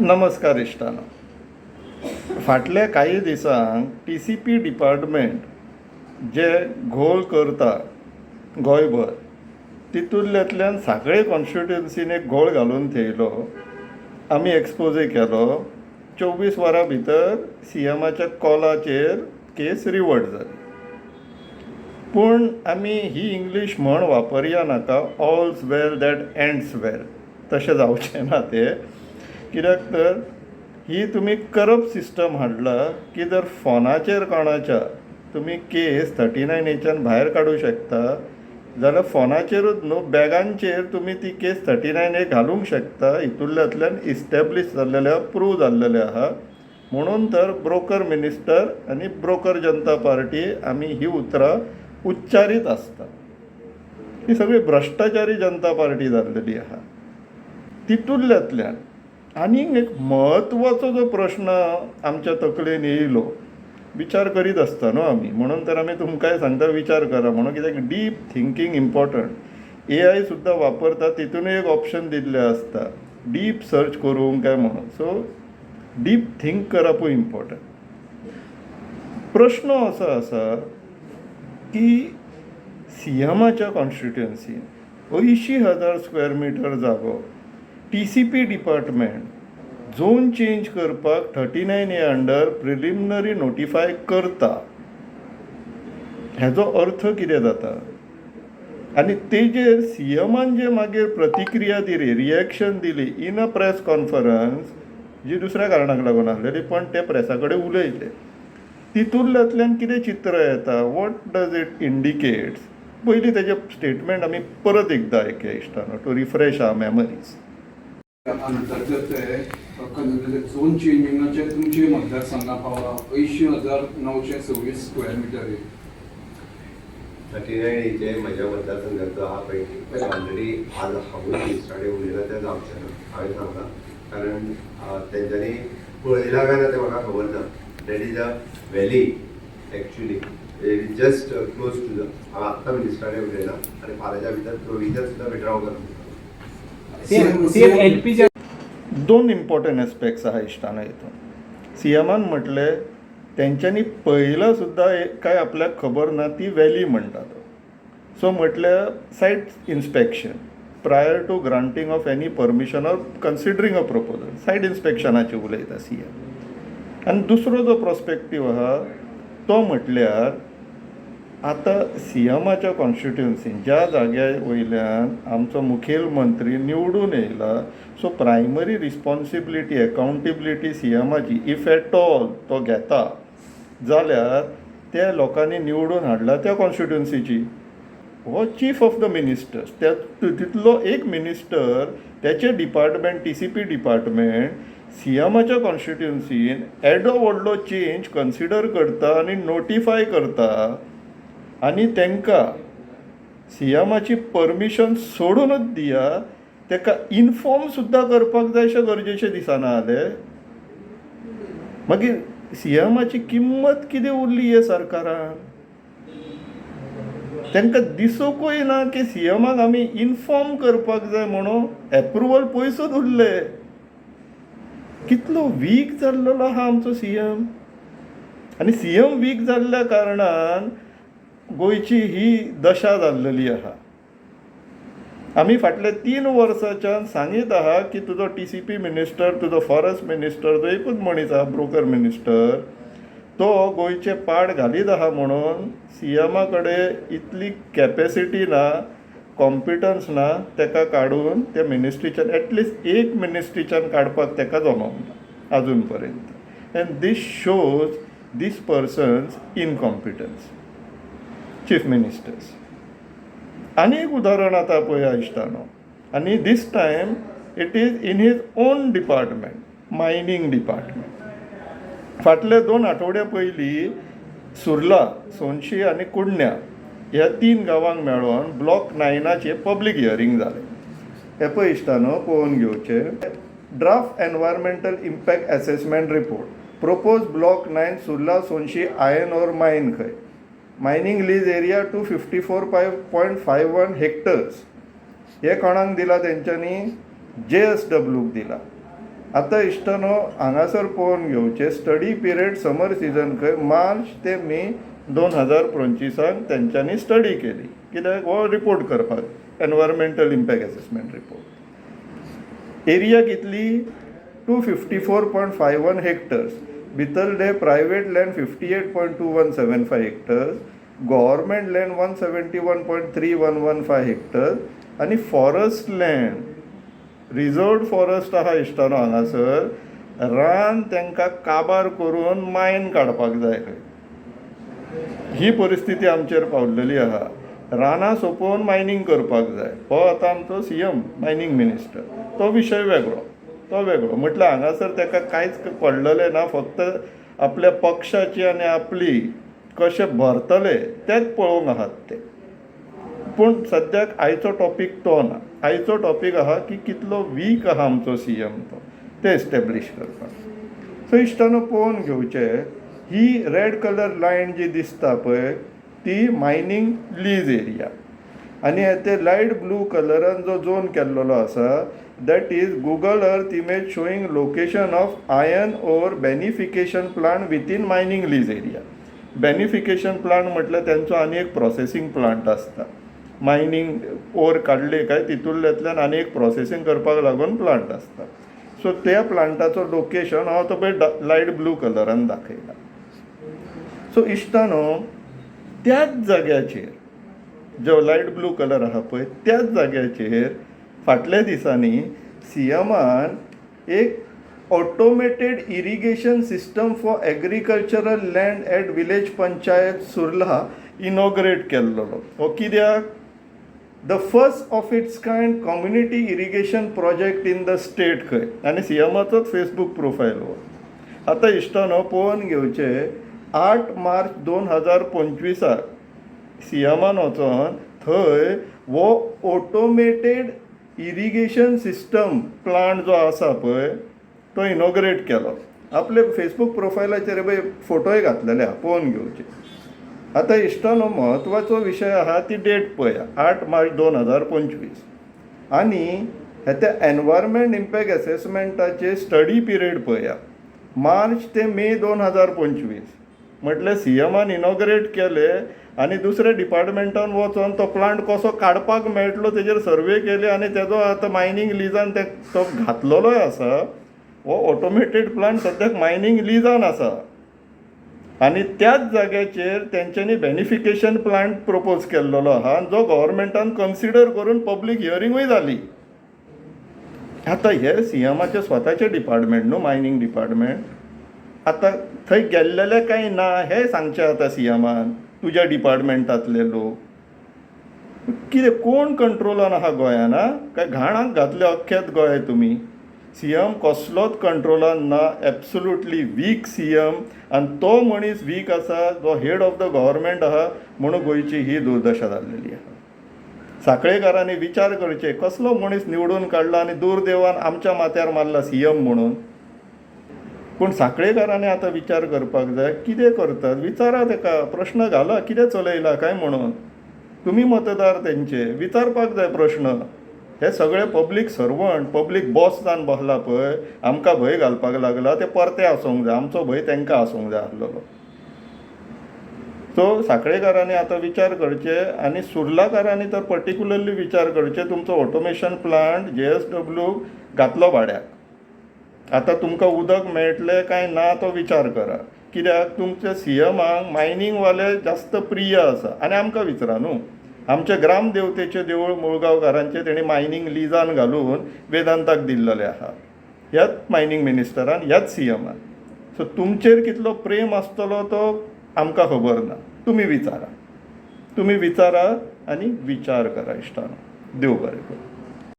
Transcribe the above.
नमस्कार इश्टानो. फाटल्या कांय दिसांक टीसीपी डिपार्टमेंट जे घोळ करता गोंयभर, तितूंतल्यान सांखळे कॉन्स्टिट्युएन्सीन एक घोळ घालून थेयलो. आमी एक्सपोजय केलो. 24 वरां भितर सीएमाच्या कॉलाचेर केस रिवर्ट जाली. पूण आमी ही इंग्लीश म्हण वापरया नाका, "All's well that ends well." तशें जावचें ना तें. कित्याक तर ही तुमी करप्ट सिस्टम हाडला की जर फोनाचेर कोणाच्या तुमी केस 39 एच्यान भायर काडूं शकता जाल्यार फोनाचेरूच न्हू, बॅगांचेर तुमी ती केस 39 ए घालूंक शकता. हितूंतल्यान इस्टेब्लीश जाल्लेलें आहा, प्रूव जाल्लेलें आहा. म्हणून तर ब्रोकर मिनिस्टर आनी ब्रोकर जनता पार्टी आमी ही उतरां उच्चारीत आसता. ही सगळी भ्रश्टाचारी जनता पार्टी जाल्लेली आहा. तितूंतल्यान आनीक एक म्हत्वाचो जो प्रश्न आमच्या तकलेन येयलो विचार करीत आसता न्हू आमी, म्हणून तर आमी तुमकांय सांगता विचार करा म्हणून, कित्याक डीप थिंकींग इम्पॉर्टंट. एआय सुद्दां वापरता, तितूनय एक ऑप्शन दिल्लें आसता डीप सर्च करूंक काय म्हणून. सो डीप थिंक करपूय इम्पॉर्टंट. प्रश्न असो आसा की सीएमाच्या कॉन्स्टिट्युएन्सीन 80,000 स्क्वेअर मिटर जागो टीसीपी डिपार्टमेंट झोन चेंज करपाक 39 A under preliminary notify करता, हेजो अर्थ कितें जाता? आनी तेजेर सीएमान जे मागीर प्रतिक्रिया दिली, रिएक्शन दिली इन अ प्रेस कॉन्फरन्स, जी दुसऱ्या कारणाक लागून आसलेली, पण ते प्रेसा कडेन उलयले, तितूंतल्यान कितें चित्र येता? What does it indicates? पयलीं तेजें स्टेटमेंट आमी परत एकदां आयकया इश्टानो, टू रिफ्रेश our memories. अंतर्गत ते झोन चेंजिंगाचे तुमचे मतदारसंघा पावला 80,926 स्क्वेअर मिटर. 39 एचे म्हज्या मतदारसंघाचो आहा पळय, पळय, ऑलरेडी आज हांवूय मिनिस्टरा कडेन उलयलां, तें जावचें ना हांवें सांगलां, कारण तेंच्यांनी पळयलां काय ना तें म्हाका खबर ना. That is a valley actually, it is just close to the. हांवें आत्तां मिनिस्टरा कडेन उलयलां आनी फाल्यांच्या भितर प्रोविजन सुद्दां विड्रॉ करता. सीएम एलपीच्या दोन इम्पॉर्टंट एस्पेक्ट्स आहा इश्टानो हितून. सीएमान म्हटलें तेंच्यांनी पळयलां सुद्दां काय आपल्याक खबर ना, ती व्हॅली म्हणटा तो. सो म्हटल्यार site inspection prior to granting of any permission or considering a proposal, site इन्स्पेक्शनाची उलयता सीएम. आनी दुसरो जो प्रोस्पेक्टीव आहा तो म्हटल्यार आतां सीएमाच्या कॉन्स्टिट्युएन्सीन ज्या जाग्या वयल्यान आमचो मुखेल मंत्री निवडून येयला, सो प्रायमरी रिस्पॉन्सिबिलिटी, एकाउंटेबिलिटी सीएमाची, if at all तो घेता जाल्यार, त्या लोकांनी निवडून हाडला त्या कॉन्स्टिट्युएन्सीची. हो चीफ ऑफ the ministers, त्या तितलो एक मिनिस्टर, त्याचे डिपार्टमेंट, टीसीपी डिपार्टमेंट सीएमाच्या कॉन्स्टिट्युएन्सीन एदो व्हडलो चेंज कन्सिडर करता आनी नोटिफाय करता आनी तांकां सीएमाची परमिशन सोडूनच दिया, ताका इन्फॉर्म सुद्दां करपाक जाय अशें गरजेचें दिसना जालें. मागीर सीएमाची किंमत कितें उरली हे सरकारान? तांकां दिसूंकूय ना की सीएमाक आमी इन्फॉर्म करपाक जाय म्हणून. एप्रुवल पयसूच उरलें. कितलो वीक जाल्लेलो आहा आमचो सीएम. आनी सीएम वीक जाल्ल्या कारणान गोंयची ही दशा जाल्लेली आहा. आमी फाटले 3 वर्साच्यान सांगीत आहा की तुजो टीसीपी मिनिस्टर, तुजो फॉरेस्ट मिनिस्टर जो एकूच मनीस आहा, ब्रोकर मिनिस्टर, तो गोंयचे पाड घालीत आहा म्हणून. सीएमा कडेन इतली कॅपेसिटी ना, कॉम्पिटन्स ना, ताका काडून त्या मिनिस्ट्रीच्यान, एटलिस्ट एक मिनिस्ट्रीच्यान काडपाक ताका जमोंक ना आजून पर्यंत. And this shows this person's incompetence, chief minister's. आनी एक उदाहरण आतां पळया इश्टानो, आनी this time it is in his own department, mining department. फाटले 2 आठवड्या पयलीं सुर्ला, सोनशी आनी कुडण्या ह्या तीन गांवांक मेळोन ब्लॉक 9आचें पब्लीक हियरींग जालें. हें पळय इश्टानो, पळोवन घेवचें. Draft environmental impact assessment report, propose block 9, Surla Sonshi iron ore mine खंय, mining lease area 254.51 hectares. हे कोणाक दिला तेंच्यांनी? जेएसडब्ल्यूक दिला. आतां इश्टानो, हांगासर पळोवन घेवचें, स्टडी पिरियड समर सिजन खंय मार्च ते मे 2025 त तेंच्यांनी स्टडी केली. कित्याक? हो रिपोर्ट करपाक, environmental impact assessment report. Area कितली? 254.51 hectares. भितरले private land 58.2175 hectares, government land 171.3115 hectares आनी फॉरस्ट लँड, रिजर्वड फॉरस्ट आहा. इश्टानो, हांगासर रान तांकां काबार करून मायन काडपाक जाय खंय. ही परिस्थिती आमचेर पावलेली आहा. रानां सोंपोवन मायनींग करपाक जाय. हो आतां आमचो सीएम मायनींग मिनिस्टर, तो विशय वेगळो, तो वेगळो. म्हटल्यार हांगासर ताका कांयच पडलेलें ना, फक्त आपल्या पक्षाची आनी आपली कशें भरतले तेच पळोवंक आहात ते. पूण सद्याक आयचो टॉपीक तो ना. आयचो टॉपीक आहा की कितलो वीक आहा आमचो सीएम तो, तें एस्टेब्लीश करपाक. सो इश्टानो, पळोवन घेवचें, ही रेड कलर लायन जी दिसता पळय, ती मायनींग लीज एरिया आनी ते लायट ब्लू कलरान जो झोन केल्लोलो आसा, that is Google Earth image showing location of iron ore beneficiation plant within mining lease area. Beneficiation plant म्हटल्यार तेंचो आनी एक प्रोसेसींग प्लांट आसता. मायनींग ओर काडले काय तितूंतल्यान आनी एक प्रोसेसींग करपाक लागून प्लांट आसता. सो त्या प्लांटाचो लोकेशन हांव तो पळय लायट ब्लू कलरान दाखयला. सो इश्टानो, त्याच जाग्याचेर जो लायट ब्लू कलर आहा पळय, त्याच जाग्याचेर फाटल्या दिसांनी सीएमान एक automated irrigation system for agricultural land at village panchayat Surla inaugurate केल्लो. हो कित्याक? The first of its kind community irrigation project in the state खंय. आनी सीएमाचोच फेसबूक प्रोफायल हो. आतां इश्टानो, पळोवन घेवचें, 8 मार्च 2025 त सीएमान वचोन थंय हो ऑटोमेटेड इरिगेशन सिस्टम प्लांट जो आसा पळय, तो इनॉग्रेट केलो. आपले फेसबूक प्रोफायलाचेर पळय फोटोय घातलेले आहा, पळोवन घेवचे. आतां इश्टानो, म्हत्वाचो विशय आहा ती डेट पळया, 8 मार्च 2025. आनी त्या एनवायरमेंट इम्पॅक्ट एसेसमेंटाचे स्टडी पिरियड पळया, मार्च ते मे 2025. म्हटल्यार सीएमान इनॉग्रेट केले आनी दुसऱ्या डिपार्टमेंटान वचोन तो प्लांट कसो काडपाक मेळटलो तेजेर सर्वे केले आनी तेजो आतां मायनींग लिजान ते तो घातलेलोय आसा. हो ऑटोमेटेड प्लांट सद्याक मायनींग लिजान आसा आनी त्याच जाग्याचेर तेंच्यांनी बेनिफिकेशन प्लांट प्रपोज केल्लोलो आहा, जो गव्हर्मेंटान कन्सिडर करून पब्लीक हियरिंगूय जाली. आतां हे सीएमाचे स्वताचे डिपार्टमेंट न्हू, मायनींग डिपार्टमेंट. आतां थंय गेल्लेले काय ना हें सांगचें आतां सीएमान. तुज्या डिपार्टमेंटांतले लोक कितें कोण कंट्रोलान आहा गोंयान? आं, काय घाणाक घातले अख्खेच गोंय तुमी? सीएम कसलोच कंट्रोलान ना, एब्सोल्युटली वीक सीएम. आनी तो मनीस वीक आसा जो हेड ऑफ the government आहा, म्हणून गोंयची ही दुर्दशा जाल्लेली आहा. साखळेकारांनी विचार करचे, कसलो मनीस निवडून काडला आनी दुर्दैवान आमच्या माथ्यार मारला सीएम म्हणून. पूण साखळेकारांनी आतां विचार करपाक जाय, कितें करतात. विचारा तेका, प्रश्न घाला, कितें चलयला काय म्हणून. तुमी मतदार तेंचे, विचारपाक जाय प्रश्न. हे सगळे पब्लीक सर्वंट, पब्लीक बॉस जावन बसला पळय, आमकां भंय घालपाक लागला, ते परते आसूंक जाय. आमचो भंय तांकां आसूंक जाय आसलेलो. सो साखळेकारांनी आतां विचार करचे आनी सुर्लाकारांनी तर पर्टिक्युलरली विचार करचे. तुमचो ऑटोमेशन प्लांट जेएसडब्ल्यू घातलो भाड्याक, आतां तुमकां उदक मेळटलें काय ना तो विचार करा. कित्याक तुमच्या सीएमाक मायनींगवाले जास्त प्रिय आसा. आनी आमकां विचारा न्हू, आमच्या ग्रामदेवतेचें देवूळ मुळगांवकारांचें तेणी मायनींग लिजान घालून वेदांताक दिल्लेलें आहा, ह्याच मायनींग मिनिस्टरान, ह्याच सीएमान. सो तुमचेर कितलो प्रेम आसतलो तो आमकां खबर ना. तुमी विचारा, तुमी विचारा आनी विचार करा इश्टानो. देव बरें करूं.